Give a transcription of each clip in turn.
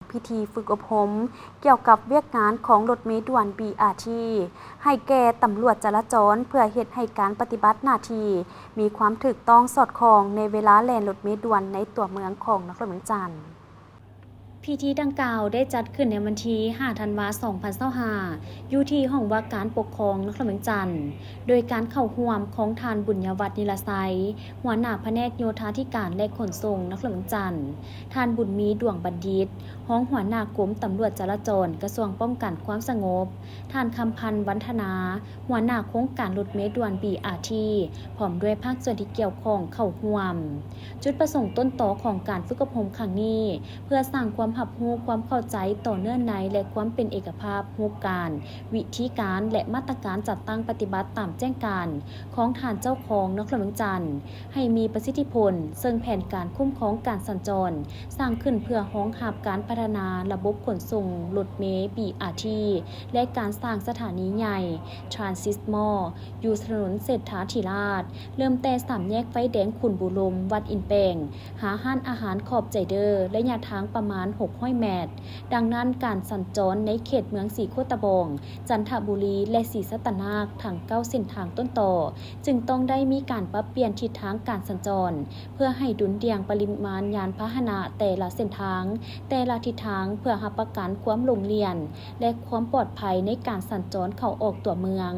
ພິທີຝຶກອົບຮົມກ່ຽວກັບວຽກງານຂອງລົດເມດ່ວນ ບີອາທີ ໃຫ້ແກ່ຕຳຫຼວດຈະລາຈອນ ເພື່ອເຮັດໃຫ້ການປະຕິບັດໜ້າທີ່ມີຄວາມຖືກຕ້ອງສອດຄ່ອງໃນເວລາແລ່ນລົດເມດ່ວນໃນຕົວເມືອງຂອງນະຄອນຫຼວງວຽງຈັນ. ພິທີດັ່ງກ່າວໄດ້ຈັດຂຶ້ນໃນວັນທີຫ້າ ທັນວາ ສອງພັນຊາວຫ້າ ຢູ່ທີ່ຫ້ອງວ່າການປົກຄອງນະຄອນຫຼວງວຽງຈັນ ໂດຍການເຂົ້າຮ່ວມຂອງທ່ານ ບຸນຍະວັດ ນິລະໄຊ ຫົວໜ້າພະແນກໂຍທາທິການ ແລະ ຂົນສົ່ງນະຄອນຫຼວງວຽງຈັນ, ທ່ານ ບຸນມີ ດວງບັນດິດ ຮອງຫົວໜ້າກົມຕຳຫຼວດຈະລາຈອນ ກະຊວງປ້ອງກັນຄວາມສະຫງົບ, ທ່ານ ຄຳພັນ ວັນທະນາ ຫົວໜ້າໂຄງການລົດເມດ່ວນ ບີອາທີ ພ້ອມດ້ວຍພາກສ່ວນທີ່ກ່ຽວຂ້ອງເຂົ້າຮ່ວມ. ຈຸດປະສົງຕົ້ນຕໍຂອງການຝຶກອົບຮົມຄັ້ງນີ້ ເພື່ອສ້າງຄວາມຮັບຮູ້, ຄວາມເຂົ້າໃຈຕໍ່ເນື້ອໃນ ແລະ ຄວາມເປັນເອກະພາບຮູບການ, ວິທີການ ແລະ ມາດຕະການຈັດຕັ້ງປະຕິບັດຕາມແຈ້ງການຂອງທ່ານເຈົ້າຄອງນະຄອນຫຼວງວຽງຈັນ ໃຫ້ມີປະສິດທິຜົນ, ເຊິ່ງແຜນການຄຸ້ມຄອງການສັນຈອນ ສ້າງຂຶ້ນເພື່ອຮອງຮັບການພັດທະນາລະບົບຂົນສົ່ງລົດເມ ບີອາທີ ແລະ ການສ້າງສະຖານີໃຫຍ່ Transit Mall ຢູ່ຖະໜົນເສດຖາທິລາດ, ເລີ່ມແຕ່ສາມແຍກໄຟແດງຂຸນບູລົມ ວັດອິນແປງ ຫາຮ້ານອາຫານຂອບໃຈເດີ ໄລຍະທາງປະມານຫົກຮ້ອຍແມັດ. ດັ່ງນັ້ນ, ການສັນຈອນໃນເຂດເມືອງສີໂຄດຕະບອງ, ຈັນທະບູລີ ແລະ ສີສັດຕະນາກ ທັງເກົ້າເສັ້ນທາງຕົ້ນຕໍ ຈຶ່ງຕ້ອງໄດ້ມີການປັບປ່ຽນທິດທາງການສັນຈອນ ເພື່ອໃຫ້ດຸນດ່ຽງປະລິມານຍານພາຫະນະແຕ່ລະເສັ້ນທາງ, ແຕ່ລະທິດທາງ ເພື່ອຮັບປະກັນຄວາມໂລ່ງລ່ຽນ ແລະ ຄວາມປອດໄພໃນການສັນຈອນເຂົ້າອອກຕົວເມືອງ.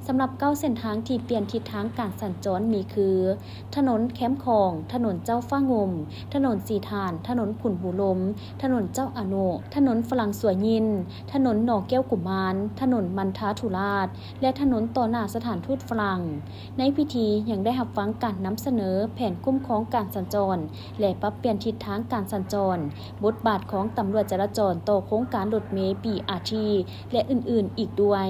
ສຳລັບເກົ້າເສັ້ນທາງທີ່ປ່ຽນທິດທາງການສັນຈອນມີຄື ຖະໜົນແຄມຂອງ, ຖະໜົນເຈົ້າຟ້າງຸ່ມ, ຖະໜົນສີຖ່ານ, ຖະໜົນຂຸນບູລົມ, ຖະໜົນເຈົ້າອະນຸ, ຖະໜົນຝຣັ່ງສັວຍິນ, ຖະໜົນໜໍແກ້ວກຸມານ, ຖະໜົນມັນທາທຸລາດ ແລະ ຖະໜົນຕໍ່ໜ້າສະຖານທູດຝຣັ່ງ. ໃນພິທີຍັງໄດ້ຮັບຟັງການນຳສະເໜີແຜນຄຸ້ມຄອງການສັນຈອນ ແລະ ປັບປ່ຽນທິດທາງການສັນຈອນ, ບົດບາດຂອງຕຳຫຼວດຈະລາຈອນຕໍ່ໂຄງການລົດເມ ບີອາທີ ແລະ ອື່ນໆ ອີກດ້ວຍ.